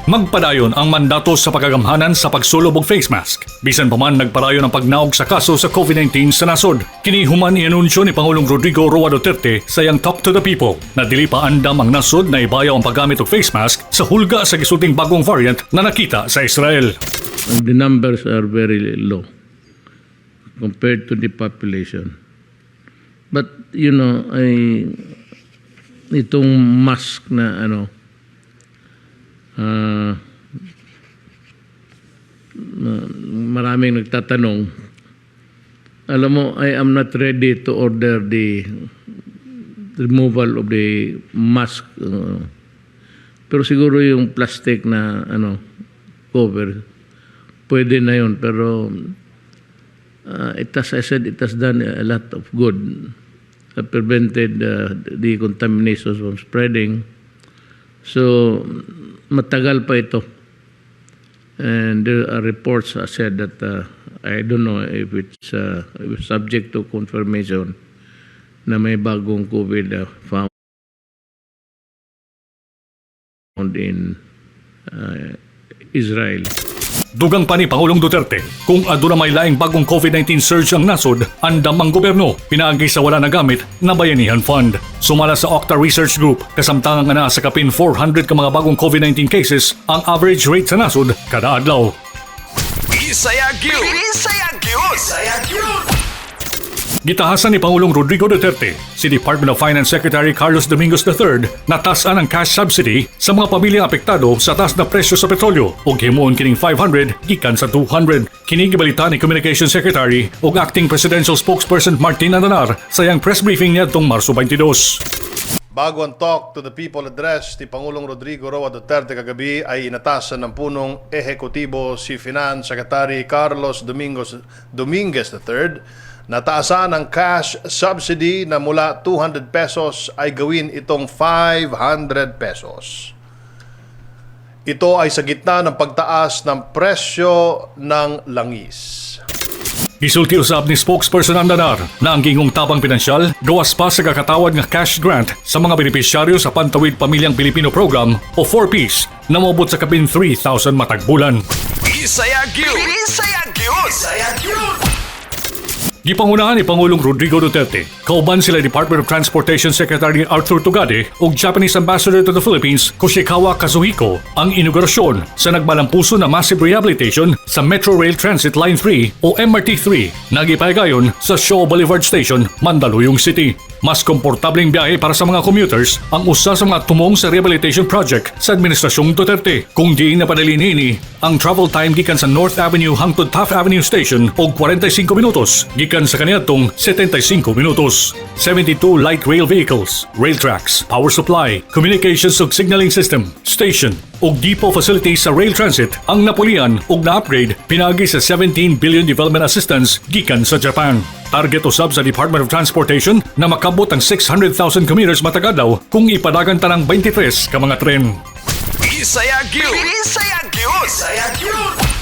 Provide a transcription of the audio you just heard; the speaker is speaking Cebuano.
Magpadayon ang mandato sa pagagamhanan sa pagsulob og face mask. Bisan pa man nagpadayon ang pagnaog sa kaso sa COVID-19 sa nasod. Kini human ianunsyo ni Pangulong Rodrigo Roa Duterte sa iyang Talk to the People na dili pa andam ang nasod na ibayaw ang paggamit og face mask sa hulga sa gisulting bagong variant na nakita sa Israel. The numbers are very low compared to the population. But ay itong mask na ano maraming nagtatanong. Alam mo, I am not ready to order the removal of the mask. Pero siguro yung plastic na ano cover, pwede na yun. Pero it has, I said, it has done a lot of good. Prevented the contamination from spreading. So, matagal pa ito. And there are reports said that, I don't know if it's subject to confirmation, na may bagong COVID found in Israel. Dugang pa ni Pangulong Duterte, kung aduna may laing bagong COVID-19 surge ang nasod, andam ang gobyerno, pinaagi sa wala nagamit na Bayanihan Fund. Sumala sa Octa Research Group, kasamtangan nga naa sa kapin 400 ka mga bagong COVID-19 cases ang average rate sa nasod kada adlaw. Bisaya gyud. Bisaya gyud. Bisaya gyud. Gitahasan ni Pangulong Rodrigo Duterte si Department of Finance Secretary Carlos Dominguez III na tas-an ang cash subsidy sa mga pamilyang apektado sa taas na presyo sa petrolyo ug himuon kining 500 gikan sa 200. Kini gibalita ni Communications Secretary ug Acting Presidential Spokesperson Martin Andanar sa iyang press briefing niadtong Marso 22. Bago ang Talk to the People address ni Pangulong Rodrigo Roa Duterte kagabi ay inatasan ng punong ehekutibo si Finance Secretary Carlos Dominguez III na taasan ang cash subsidy na mula 200 pesos ay gawin itong 500 pesos. Ito ay sa gitna ng pagtaas ng presyo ng langis. Gisulti usab ni spokesperson Andanar na ang gihingong tabang pinansyal gawas pa sa kakatawad nga cash grant sa mga benepisyaryo sa Pantawid Pamilyang Pilipino Program o 4Ps na moabot sa kapin 3,000 matag bulan. Bisaya gyud. Bisaya gyud. Bisaya gyud. Gipangunahan ni Pangulong Rodrigo Duterte, kauban sila Department of Transportation Secretary Arthur Tugade ug Japanese Ambassador to the Philippines Koshikawa Kazuhiko ang inaugurasyon sa nagmalampuso na massive rehabilitation sa Metro Rail Transit Line 3 o MRT3 na gipahigayón sa Shaw Boulevard Station, Mandaluyong City. Mas komportableng biyahe para sa mga commuters ang usa sa mga tumong sa rehabilitation project sa Administrasyong Duterte kung diin napadali niini ang travel time gikan sa North Avenue hangtod Taft Avenue Station og 45 minutos gikan sa kaniadtong 75 minutos. 72 light rail vehicles, rail tracks, power supply, communications ug signaling system, station ug depot facilities sa rail transit ang napulian ug na-upgrade pinaagi sa 17 billion development assistance gikan sa Japan. Target usab sa Department of Transportation na makabot ang 600,000 commuters matag adlaw kung ipadagan tanang 23 ka mga tren. Bisaya gyud. Bisaya gyud. Bisaya gyud.